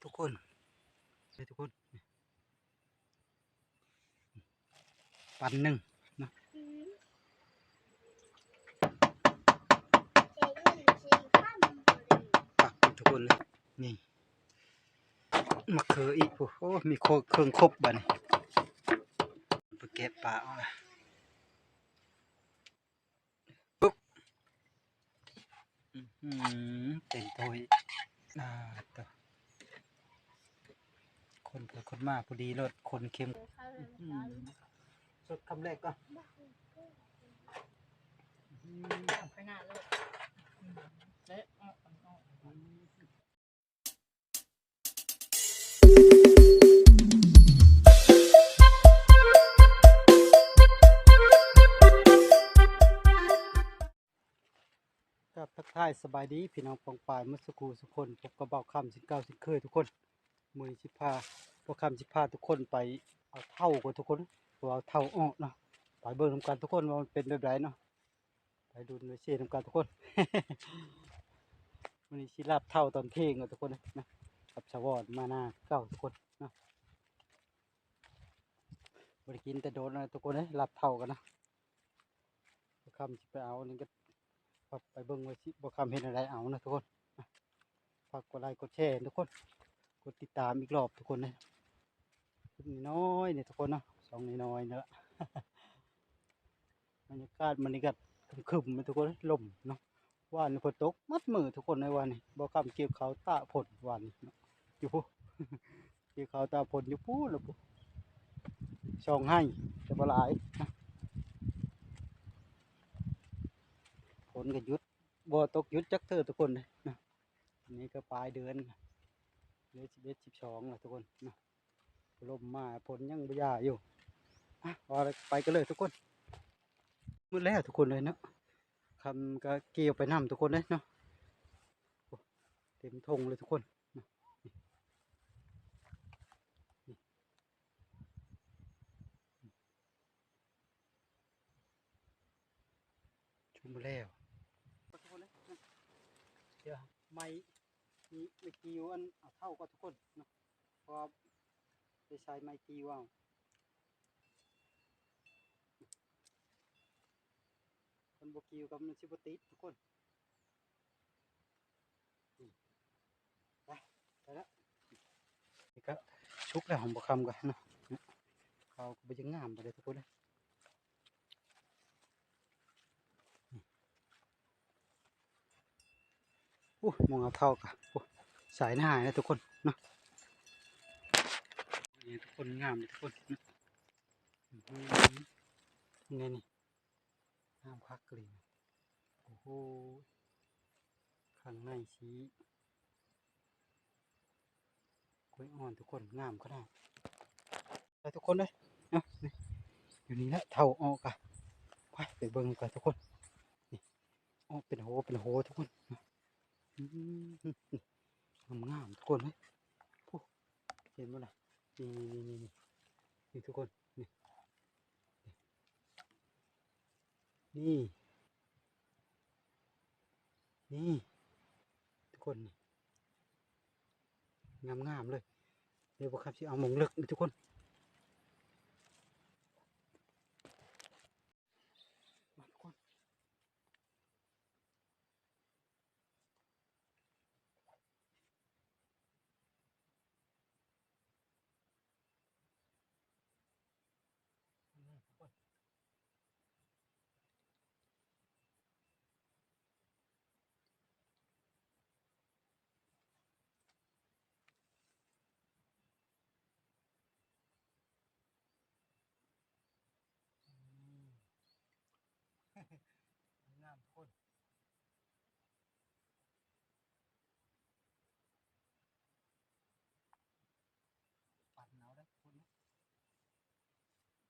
ທຸກຄົນ ນີ້ທຸກຄົນ ປັນໜຶ່ງເນາະ ປັກທຸກຄົນເລີຍ ນີ້ ມະເຂືອອີກ ໂອ້ ໂອ້ ມີເຄື່ອງຄົບບາດນີ້ ໄປແກະປາເອົາລະ. ປຶບ ອືມ ເຕັມຖ້ວຍ ອ່າ ໂຕ ຄົນໄປຄົນມາພໍດີໂລດ ຄົນເຄັມ ອືມ ສົດຄຳແລກກ່ອນ ອືມ ເອົາໄປໜ້າໂລດ ອືມ ເລະ ເອົາ ເອົາ ເອົາ ອືມ. ກາບທັກທາຍສະບາຍດີພີ່ນ້ອງປ້ອງປາຍໝົດສູ່ຜູ້ສູ່ຄົນ ພົບກັບບ່າວຄຳເຊັ່ນເກົ່າເຊັ່ນເຄີຍທຸກຄົນ. ມື້ນີ້ຊິພາ ບ່າວຄຳຊິພາທຸກຄົນໄປເອົາເຖົ້າກ່ອນທຸກຄົນ ເອົາເຖົ້າອອກເນາະ ໄປເບິ່ງນຳກັນທຸກຄົນວ່າມັນເປັນແບບໃດເນາະ. ໄປລຸ້ນໄປເຊນຳກັນທຸກຄົນ ມື້ນີ້ຊິລາບເຖົ້າຕອນທ່ຽງເນາະທຸກຄົນເນາະ ກັບສາວອນມານາເກົ່າທຸກຄົນເນາະ ບໍ່ໄດ້ກິນແຕ່ດົນແລ້ວທຸກຄົນເອີຍ ລາບເຖົ້າກັນນະ. ບ່າວຄຳຊິໄປເອົານີ້ກໍ ໄປເບິ່ງວ່າຊິ ບ່າວຄຳເຮັດແນວໃດເອົານະທຸກຄົນ. ຝາກກົດໄລກົດແຊທຸກຄົນ ກົດຕິດຕາມອີກລອບທຸກຄົນເດີ. ຄລິບນ້ອຍໆນີ້ທຸກຄົນເນາະ ຊ່ອງນ້ອຍໆນີ້ລະ. ບັນຍາກາດມື້ນີ້ກໍຄຶມໆແມ່ນທຸກຄົນ ລົມເນາະ ວານນີ້ຝົນຕົກໝົດມື້ທຸກຄົນເອີຍ ວານນີ້ ບ່າວຄຳກ່ຽວເຂົ້າຕາກຝົນວານນີ້ເນາະ ຢູ່ພຸ້ນ ກ່ຽວເຂົ້າຕາກຝົນຢູ່ພຸ້ນລະ ສອງໄຮ່ ແຕ່ບໍ່ຫຼາຍ ຝົນກໍຢຸດ ບໍ່ຕົກຢຸດຈັກເທື່ອທຸກຄົນເນາະ. ອັນນີ້ກໍປາຍເດືອນ ເດືອນສິບເອັດ ສິບສອງລະທຸກຄົນເນາະ. ລົມມາຝົນຍັງບໍ່ຢ່າຢູ່. ອະ ວ່າແລ້ວໄປກັນເລີຍທຸກຄົນ. ມືດແລ້ວທຸກຄົນເອີຍເນາະ. ຄຳກໍກ່ຽວໄປນຳທຸກຄົນເອີຍເນາະ. ໂອ້ ເຕັມທົ່ງເລີຍທຸກຄົນເນາະ. ນີ້ ນີ້ ຊຸມແລ້ວ ທຸກຄົນເອີຍ. ດຽວໄມ້ ມີໄມ້ກີ່ອັນ ເອົາເຖົ້າກ່ອນທຸກຄົນເນາະ ເພາະວ່າໄດ້ໃຊ້ໄມ້ກີ່ເອົາ ຄັນບໍ່ກີ່ກໍມັນຊິບໍ່ຕິດທຸກຄົນ. ໄປ ໄປແລ້ວ ນີ້ກໍສຸກແລ້ວ ຂອງບ່າວຄຳກໍເນາະ ຂາວກໍບໍ່ຍັງງາມປານໃດທຸກຄົນເອີຍ. ໂອ້ ມອງເອົາເຖົ້າກະ ໂອ້ ສາຍໜ້າແລ້ວທຸກຄົນເນາະ. ນີ້ທຸກຄົນ ງາມເດ້ທຸກຄົນເນາະ. ອື ນີ້ ນີ້ ງາມຄັກອີ່ຫຼີ. ໂອ້ໂຫ ຂ້າງໃນສີ ກ້ວຍອ່ອນທຸກຄົນ ງາມຂະໜາດ. ໄປທຸກຄົນເດີເນາະ ນີ້ ຢູ່ນີ້ແຫຼະ ເຖົ້າອອກກະ ໄປ ໄປເບິ່ງກັນທຸກຄົນ. ນີ້ ອອກເປັນໂຮເປັນໂຮທຸກຄົນເນາະ. ອືມ ງາມໆທຸກຄົນເອີຍ. ໂອ້ ເຫັນບໍ່ລະ ນີ້ໆໆໆ ນີ້ທຸກຄົນ ນີ້ ນີ້ ນີ້ທຸກຄົນ ນີ້ ງາມໆເລີຍ. ດຽວບ່າວຄຳຊິເອົາໝ່ອງເລິກນີ້ທຸກຄົນ ມາທຸກຄົນ. ອືມ ງາມໂພດ ປັ່ນເອົາເດີຄົນ. ງາມ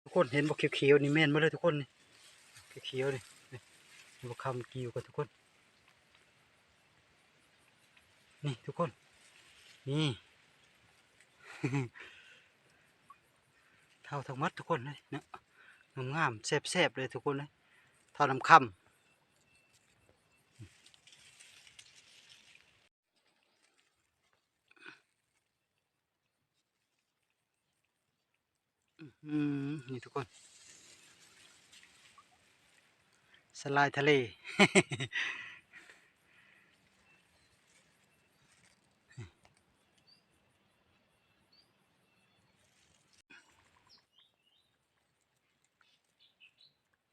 ທຸກຄົນເຫັນບໍ່ ຂຽວໆນີ້ແມ່ນໝົດເລີຍທຸກຄົນນີ້ ຂຽວໆນີ້ ນີ້ ບໍ່ຄຳກິວກັນທຸກຄົນ ນີ້ທຸກຄົນ ນີ້ ເທົ້າທັງໝົດທຸກຄົນເລີຍເນາະ ງາມໆ ແຊບໆ ເລີຍທຸກຄົນເລີຍ ເທົ້ານ້ຳຄຳ. ອືມ ນີ້ທຸກຄົນ ສະຫຼາຍທະເລ ອ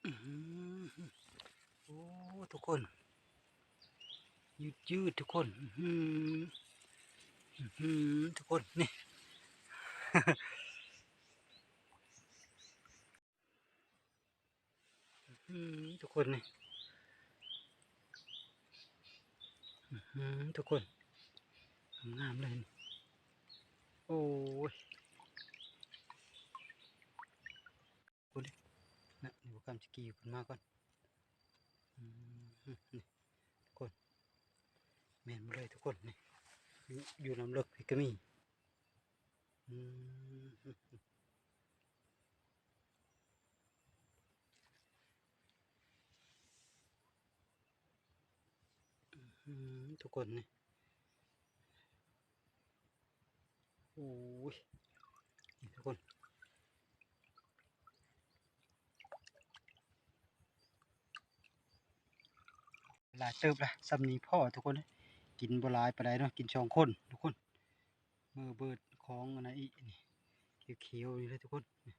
ືມ ໂອ້ ທຸກຄົນ ຍືດໆ ທຸກຄົນ ອືມ ອືມ ທຸກຄົນ ນີ້ ອືມ ທຸກຄົນ ນີ້ ອືມ ທຸກຄົນ ງາມເລີຍ ໂອ້ຍ. ພຸ້ນເດ້ ນະ ນີ້ບໍ່ຄຳຊິກີ້ຂຶ້ນມາກ່ອນ ອືມ ນີ້ທຸກຄົນ ແມ່ນໝົດເລີຍທຸກຄົນ ນີ້ ຢູ່ ຢູ່ນ້ຳເລິກພີ້ກະມີ ອືມ ອືມ ທຸກຄົນ ນີ້ ໂອ້ຍ ນີ້ທຸກຄົນ ຫຼາຍເຕີບລະ ສ່ຳນີ້ພໍທຸກຄົນ ກິນບໍ່ຫຼາຍປານໃດເນາະ ກິນສອງຄົນທຸກຄົນ ມື້ເບີດຂອງອັນນັ້ນອີກ ນີ້ ຂຽວໆ ນີ້ເລີຍທຸກຄົນ ນີ້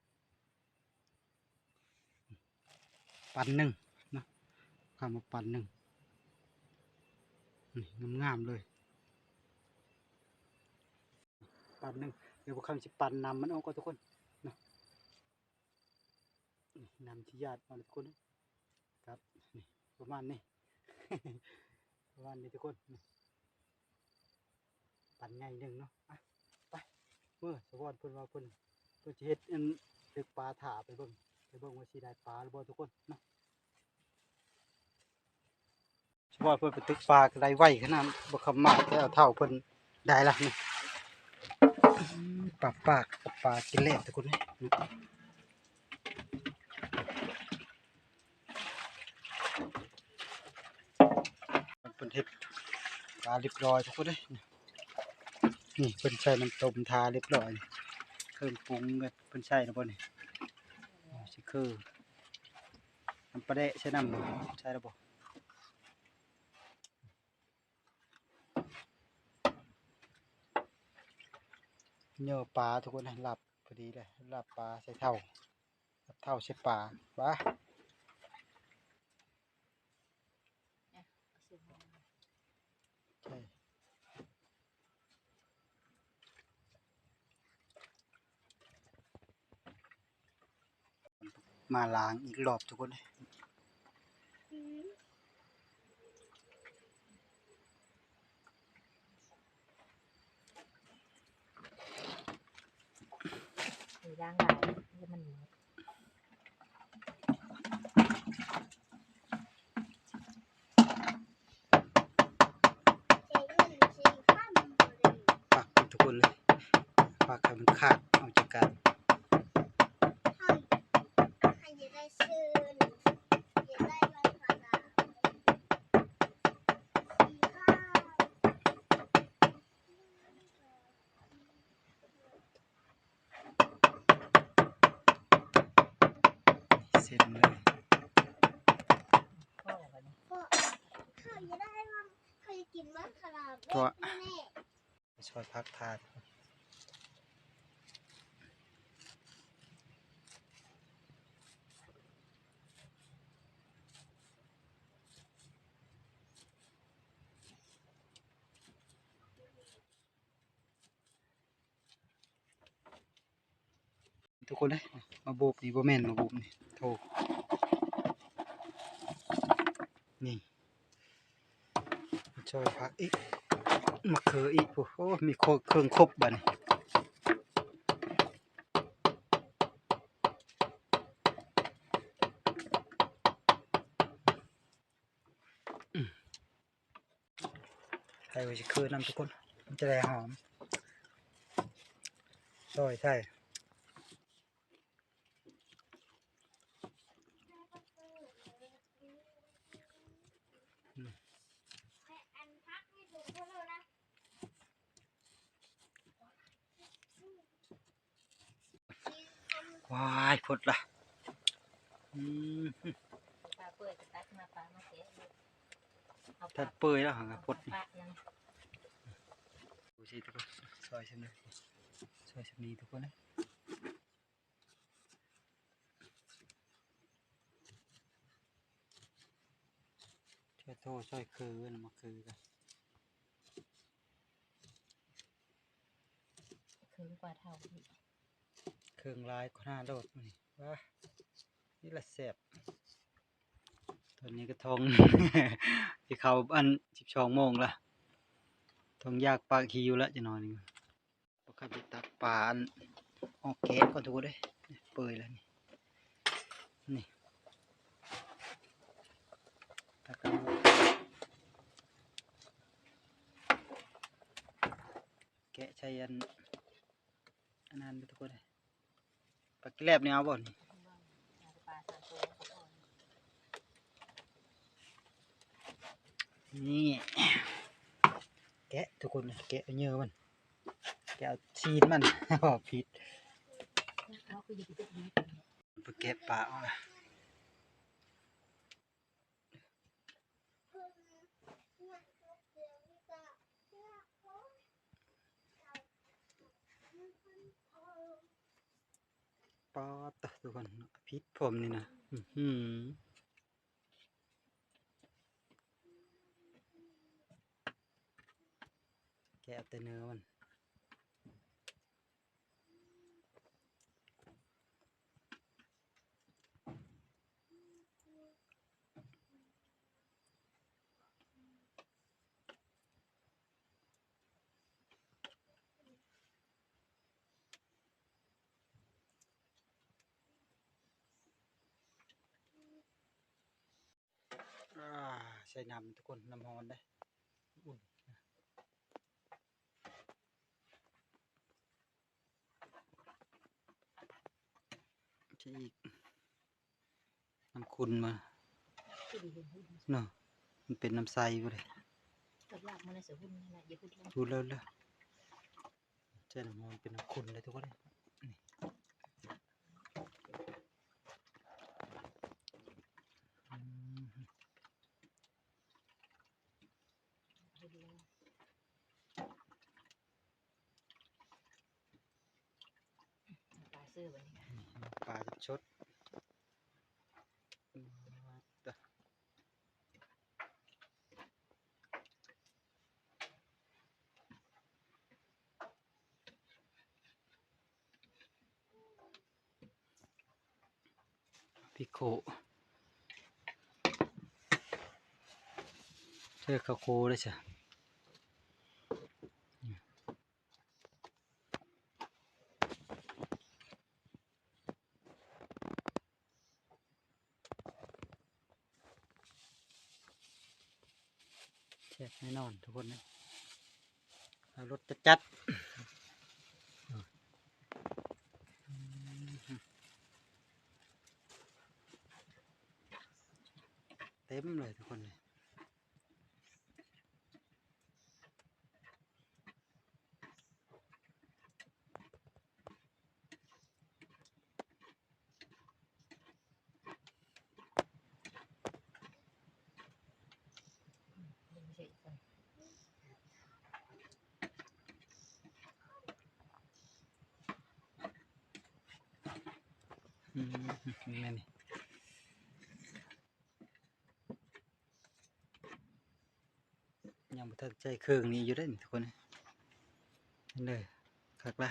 ປັນໜຶ່ງເນາະ ຄຳວ່າປັນໜຶ່ງ ນີ້ ງາມໆ ເລີຍ ປັນໜຶ່ງ ດຽວບໍ່ຄຳຊິປັນນ້ຳມັນອອກກ່ອນທຸກຄົນເນາະ ນີ້ ນ້ຳທີ່ຢາດມາທຸກຄົນ ຄັບ ນີ້ ປະມານນີ້ ປະມານນີ້ທຸກຄົນ ປັນໃຫຍ່ໜຶ່ງເນາະ ອະ ໄປ ເມື່ອສະວອນເພິ່ນວ່າເພິ່ນ ເພິ່ນຊິເຮັດອັນຕຶກປາຖ້າ ໄປເບິ່ງ ໄປເບິ່ງວ່າຊິໄດ້ປາຫຼືບໍ່ທຸກຄົນເນາະ ສະວອນເພິ່ນໄປຕຶກປາກໍໄດ້ໄວຂະໜາດ ບໍ່ຄຳມາກແຕ່ເອົາເທົ້າເພິ່ນໄດ້ລະນີ້ ປາປາກ ປາກິນແລ້ວທຸກຄົນເອີຍ. ເພິ່ນເຮັດປາລຽບຮ້ອຍທຸກຄົນເອີຍ ນີ້ເພິ່ນໃສ່ນ້ຳຕົ້ມທາລຽບຮ້ອຍ ເຄື່ອງປຸງເພິ່ນໃສ່ແລ້ວບໍ່ນີ້ ຊິຄື ນ້ຳປາແດະໃສ່ນ້ຳ ໃສ່ແລ້ວບໍ່ ຍໍປາທຸກຄົນ ລາບພໍດີເລີຍ ລາບປາໃສ່ເທົ້າ ເທົ້າໃສ່ປາ ປາ ມາລ້າງອີກລອບທຸກຄົນເອີຍ. ຢ່າງຫຼາຍ ມັນ ປັກທຸກຄົນເລີຍ ປັກໃຫ້ມັນຂາດອອກຈາກກັນ ເຊັນເລີຍ ເພາະ ເຂົາຢາກໄດ້ວ່າ ເຂົາຢາກກິນມັນຂະຫຼາມ ເພາະ ນີ້ແຫຼະ ຊອຍຜັກທາ ທຸກຄົນເອີຍ ມາໂບກນີ້ ບໍ່ແມ່ນມາໂບກນີ້ ໂທ ນີ້ ຊອຍຜັກອີກ ມະເຂືອອີກ ໂອ້ ມີເຄື່ອງຄົບບາດນີ້. ຊິຄືນຳທຸກຄົນ ມັນຈະໄດ້ຫອມ ຊອຍໃສ່ ອືມ. ວ້າຍ ພົດລະ ອືມ ປາເປື່ອຍກໍຕັກມາ ປາມາແກະ ເອົາ ທັນເປື່ອຍແລ້ວຫາກະພົດ ປະນຳ ດູຊິທຸກຄົນ ຊອຍຊຳນີ້ ຊອຍຊຳນີ້ທຸກຄົນເອີຍ ຊອຍໂທ ຊອຍຄືນຳ ມາຄືກັນ ຄືກວ່າເທົ່າອີກ. ເຄື່ອງຫຼາຍຂະໜາດໂລດມື້ນີ້ ວ້າ ນີ້ລະແຊບ ຕອນນີ້ກໍທ້ອງ ຊິເຂົ້າອັນ ສິບສອງໂມງລະ ທ້ອງຢາກປາກຫິວລະ ຈັກໜ້ອຍໜຶ່ງ ບໍ່ຄັນຊິຕັກປາອັນ ອອກແກະກ່ອນທຸກຄົນເອີຍ ເປື່ອຍລະນີ້ ນີ້ ຕັກເອົາ ແກະໃສ່ອັນ ອັນນັ້ນທຸກຄົນເອີຍ ປາກິແລັບນີ້ເອົາບໍ່ນີ້ ນີ້ ແກະທຸກຄົນ ແກະເອົາເຫຍື່ອມັນ ແກະເອົາຊີ້ນມັນ ເວົ້າຜິດ ເອົາຄືຢູ່ທີ່ເຮັດ ໄປແກະປາກເອົາລະ. ປາດຕະ ທຸກຄົນ ຜິດພ້ອມນີ້ນະ ອື້ຫື ແກະເອົາແຕ່ເນື້ອມັນ. ອາ ໃສ່ນ້ຳທຸກຄົນ ນ້ຳຮ້ອນເດ້ ອຸ່ນ ໃສ່ອີກ ນ້ຳຂຸ່ນມາ ເນາະ ມັນເປັນນ້ຳໃສບໍ່ໄດ້ ກໍລາກມາໃນສະຫຸ່ນນັ້ນແຫຼະ ຢ່າຫຸ່ນແລ້ວ ຫຸ່ນແລ້ວ ແລ້ວ ໃສ່ນ້ຳຮ້ອນເປັນຂຸ່ນເລີຍທຸກຄົນ ນີ້ ອືມ ປາເສີບອັນນີ້ ປາສົດໆ ພິກໂຄ ເທື່ອເຂົ້າໂຄເດ້ຊະ. ແຊບແນ່ນອນທຸກຄົນເອີຍ ເອົາລົດຈັດໆ ເຕັມເລີຍທຸກຄົນເລີຍ. ອືມ ແມ່ນນີ້. ຍັງບໍ່ທັນໃສ່ເຄື່ອງນີ້ຢູ່ເດ້ນີ້ທຸກຄົນ ເຫັນເດີ ຄັກລະ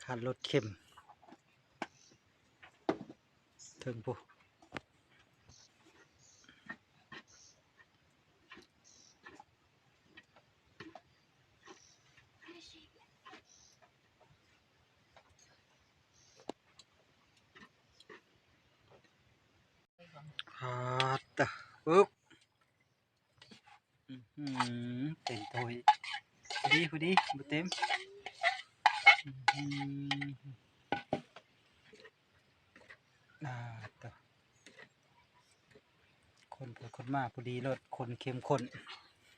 ຂາດລົດເຄັມເທິງພຸ້ນ. ປາດຕະ ອືມ ເຕັມຖ້ວຍ ພໍດີ ພໍດີ ບໍ່ເຕັມ. ອືມ ອ່າ ໂຕ ຄົນໄປຄົນມາ ພໍດີໂລດ ຄົນເຂັ້ມຂຸ້ນ.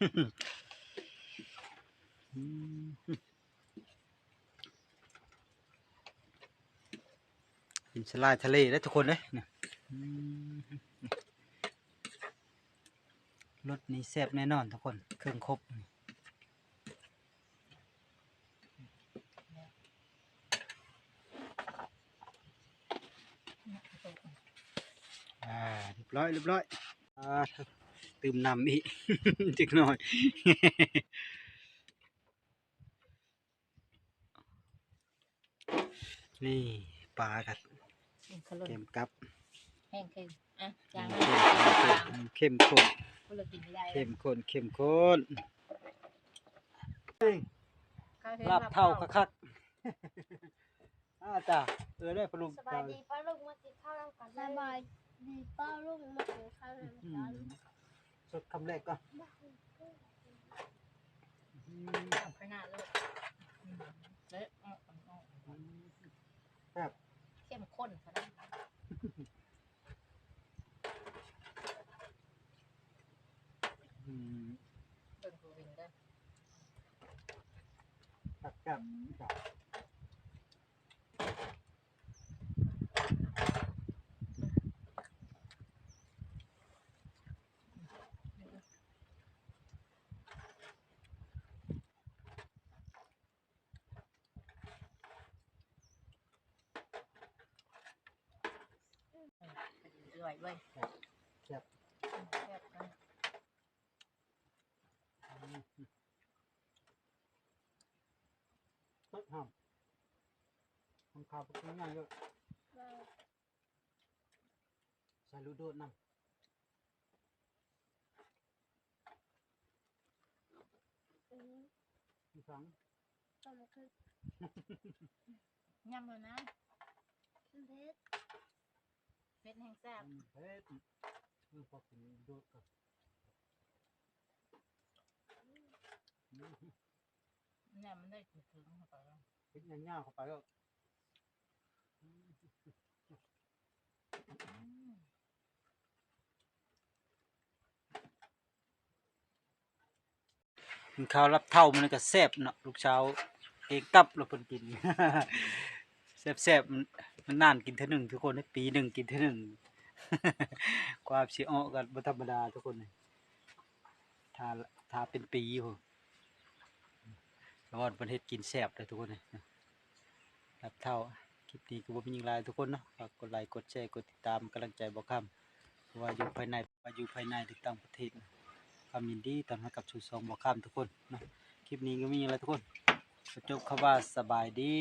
ອືມ ເປັນສາຫຼ່າຍທະເລເດ້ທຸກຄົນເດ້. ອືມ ລົດນີ້ແຊບແນ່ນອນທຸກຄົນ ເຄື່ອງຄົບ. ອ່າ ຮຽບຮ້ອຍ ຮຽບຮ້ອຍ. ອ່າ ຕື່ມນ້ຳອີກຈັກໜ້ອຍ. ນີ້ປາກັບແກມກັບ ແຫ້ງເຄັມ ອ່ະ ຢ່າງ ເຂັ້ມ ເຂັ້ມ ເຂັ້ມ ເຂັ້ມຂຸ້ນ ເຂັ້ມຂຸ້ນ. ລາບເທົ້າຄັກໆ. ອາ ຈ້າ ເອີ ເດີ ປ້າລຸງ. ສະບາຍດີປ້າລຸງ ມາກິນເຂົ້ານຳກັນເລີຍ. ສະບາຍດີປ້າລຸງ ມາກິນເຂົ້ານຳກັນ. ອືມ ສົດຄຳແລກກ່ອນ. ອືມ ຂະໜາດເລີຍ. ອືມ ເລະ ອືມ ແຊບ ເຂັ້ມຂຸ້ນຂະໜາດ. ອືມ ເບິ່ງຜູ້ວິນເດີ. ແຊບໆ. ອືມ ອະ ອະ ອືມ ແຊບ ແຊບ ອືມ ແຊບ ອືມ ອືມ ຕົ້ນຫອມ ຫອມຂາວ ຜັກຊີໃຫຍ່ເດີ ໃສ່ລູກໂດດນຳ. ອືມ ມີສັງ ຕຳບັກຫຸ່ງ ຍຳເລີຍນະ ມັນເຜັດ ເຜັດແຮງແຊບ ອືມ ເຜັດ ອືມ ພໍກິນໂດດກ່ອນ ອືມ ແນວມັນໄດ້ເຖິງເຂົ້າໄປ ເຜັດຍາວໆ ເຂົ້າໄປໂລດ. ອືມ ກິນເຂົ້າລາບເທົ້າມື້ນີ້ກະແຊບເນາະ ລູກສາວເອງກັບລະເພິ່ນກິນ ແຊບໆ ມັນນານກິນເທື່ອໜຶ່ງທຸກຄົນ ປີໜຶ່ງກິນເທື່ອໜຶ່ງ ກວ່າຊິເອາະກັນບໍ່ທຳມະດາທຸກຄົນ ຖ້າ ຖ້າເປັນປີພຸ້ນ. ສະຫວອນເພິ່ນເຮັດກິນແຊບເດີທຸກຄົນເອີຍ ລາບເທົ້າ. ຄລິບນີ້ກະບໍ່ມີຫຍັງຫຼາຍທຸກຄົນເນາະ ຝາກກົດໄລ ກົດແຊ ກົດຕິດຕາມ ກຳລັງໃຈບ່າວຄຳ ບໍ່ວ່າຢູ່ພາຍໃນ ບໍ່ວ່າຢູ່ພາຍໃນ ຫຼືຕ່າງປະເທດ ຄວາມຍິນດີຕ້ອນຮັບກັບສູ່ຊ່ອງບ່າວຄຳທຸກຄົນເນາະ. ຄລິບນີ້ກະບໍ່ມີຫຍັງຫຼາຍທຸກຄົນ ຂໍຈົບຄຳວ່າສະບາຍດີ.